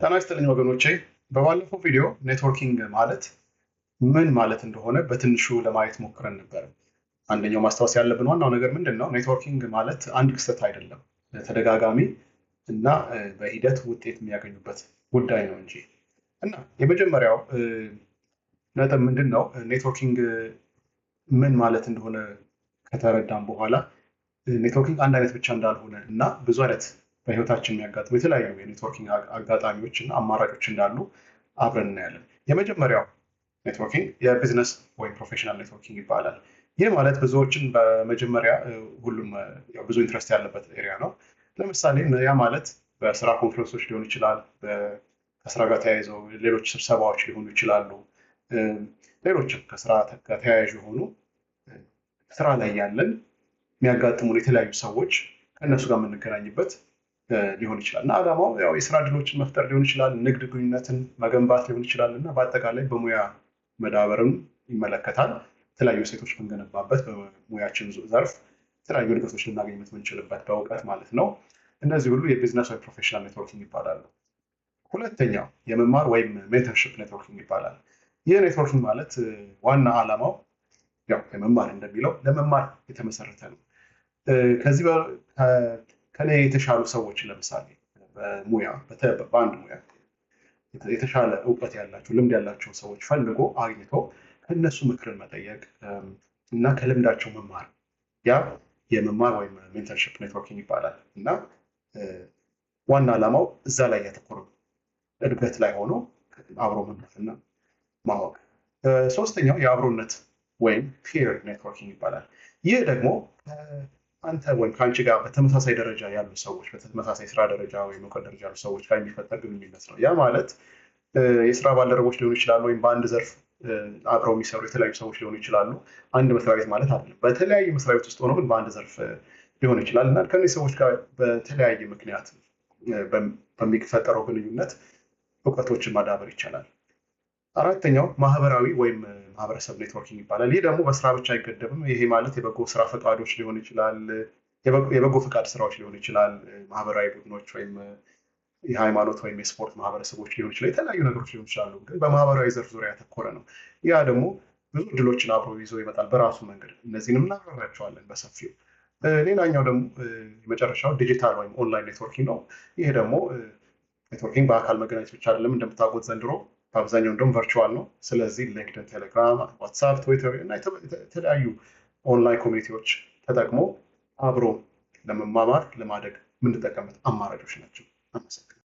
ጤና ይስጥልኝ ወገኖቼ። በባለፈው ቪዲዮ networking ማለት ምን ማለት እንደሆነ በትንሹ ለማየት ሞክረን ነበር። አንደኛው ማስታወስ ያለብን ዋናው ነገር ምንድን ነው? Networking ማለት አንድ ክስተት አይደለም፣ ተደጋጋሚ እና በሂደት ውጤት የሚያገኙበት ጉዳይ ነው እንጂ። እና የመጀመሪያው ነጥብ ምንድን ነው? Networking ምን ማለት እንደሆነ ከተረዳን በኋላ networking አንድ አይነት ብቻ እንዳልሆነ እና ብዙ አይነት በህይወታችን የሚያጋጥሙ የተለያዩ የ networking አጋጣሚዎች እና አማራጮች እንዳሉ አብረን እናያለን። የመጀመሪያው networking የ business ወይም professional networking ይባላል። ይህ ማለት ብዙዎችን በመጀመሪያ ሁሉም ብዙ interest ያለበት area ነው። ለምሳሌ ያ ማለት በስራ ኮንፈረንሶች ሊሆን ይችላል፣ ከስራ ጋር ተያይዘው ሌሎች ስብሰባዎች ሊሆኑ ይችላሉ። ሌሎችም ከስራ ጋር ተያያዥ የሆኑ ስራ ላይ ያለን የሚያጋጥሙን የተለያዩ ሰዎች ከእነሱ ጋር የምንገናኝበት ሊሆን ይችላል። እና ዓላማው ያው የስራ እድሎችን መፍጠር ሊሆን ይችላል፣ ንግድ ግንኙነትን መገንባት ሊሆን ይችላል እና በአጠቃላይ በሙያ መዳበርን ይመለከታል። የተለያዩ እሴቶች የምንገነባበት፣ በሙያችን ዘርፍ የተለያዩ እድገቶች ልናገኝበት የምንችልበት በእውቀት ማለት ነው። እነዚህ ሁሉ የቢዝነስ ወይ professional networking ይባላሉ። ሁለተኛው የመማር ወይም mentorship networking ይባላል። ይህ networking ማለት ዋና ዓላማው ያው የመማር እንደሚለው ለመማር የተመሰረተ ነው። ከዚህ ከኔ የተሻሉ ሰዎች፣ ለምሳሌ በሙያ፣ በአንድ ሙያ የተሻለ እውቀት ያላቸው፣ ልምድ ያላቸው ሰዎች ፈልጎ አግኝቶ ከእነሱ ምክርን መጠየቅ እና ከልምዳቸው መማር፣ ያ የመማር ወይም mentorship networking ይባላል። እና ዋና ዓላማው እዛ ላይ ያተኮረ እድገት ላይ ሆኖ አብሮ መማርና ማወቅ። ሶስተኛው የአብሮነት ወይም peer networking ይባላል። ይህ ደግሞ አንተ ወይም ከአንቺ ጋር በተመሳሳይ ደረጃ ያሉ ሰዎች፣ በተመሳሳይ ስራ ደረጃ ወይም እውቀት ደረጃ ያሉ ሰዎች ጋር የሚፈጠር ግንኙነት ነው። ያ ማለት የስራ ባልደረቦች ሊሆኑ ይችላሉ፣ ወይም በአንድ ዘርፍ አብረው የሚሰሩ የተለያዩ ሰዎች ሊሆኑ ይችላሉ። አንድ መስሪያ ቤት ማለት አይደለም። በተለያዩ መስሪያ ቤት ውስጥ ሆኖ ግን በአንድ ዘርፍ ሊሆን ይችላል እና ከእነዚህ ሰዎች ጋር በተለያየ ምክንያት በሚፈጠረው ግንኙነት እውቀቶችን ማዳበር ይቻላል። አራተኛው ማህበራዊ ወይም ማህበረሰብ networking ይባላል። ይህ ደግሞ በስራ ብቻ አይገደብም። ይሄ ማለት የበጎ ስራ ፈቃዶች ሊሆን ይችላል፣ የበጎ ፈቃድ ስራዎች ሊሆን ይችላል፣ ማህበራዊ ቡድኖች ወይም የሃይማኖት ወይም የስፖርት ማህበረሰቦች ሊሆን ይችላል። የተለያዩ ነገሮች ሊሆን ይችላሉ። ግን በማህበራዊ ዘርፍ ዙሪያ ያተኮረ ነው። ያ ደግሞ ብዙ እድሎችን አብሮ ይዞ ይመጣል በራሱ መንገድ። እነዚህንም እናብራራቸዋለን በሰፊው። ሌላኛው ደግሞ የመጨረሻው ዲጂታል ወይም online networking ነው። ይሄ ደግሞ networking በአካል መገናኘት ብቻ አይደለም። እንደምታውቁት ዘንድሮ በአብዛኛው እንደውም virtual ነው። ስለዚህ LinkedIn፣ ቴሌግራም፣ WhatsApp፣ ትዊተር እና የተለያዩ online community ዎች ተጠቅሞ አብሮ ለመማማር፣ ለማደግ የምንጠቀምበት አማራጮች ናቸው። አመሰግናለሁ።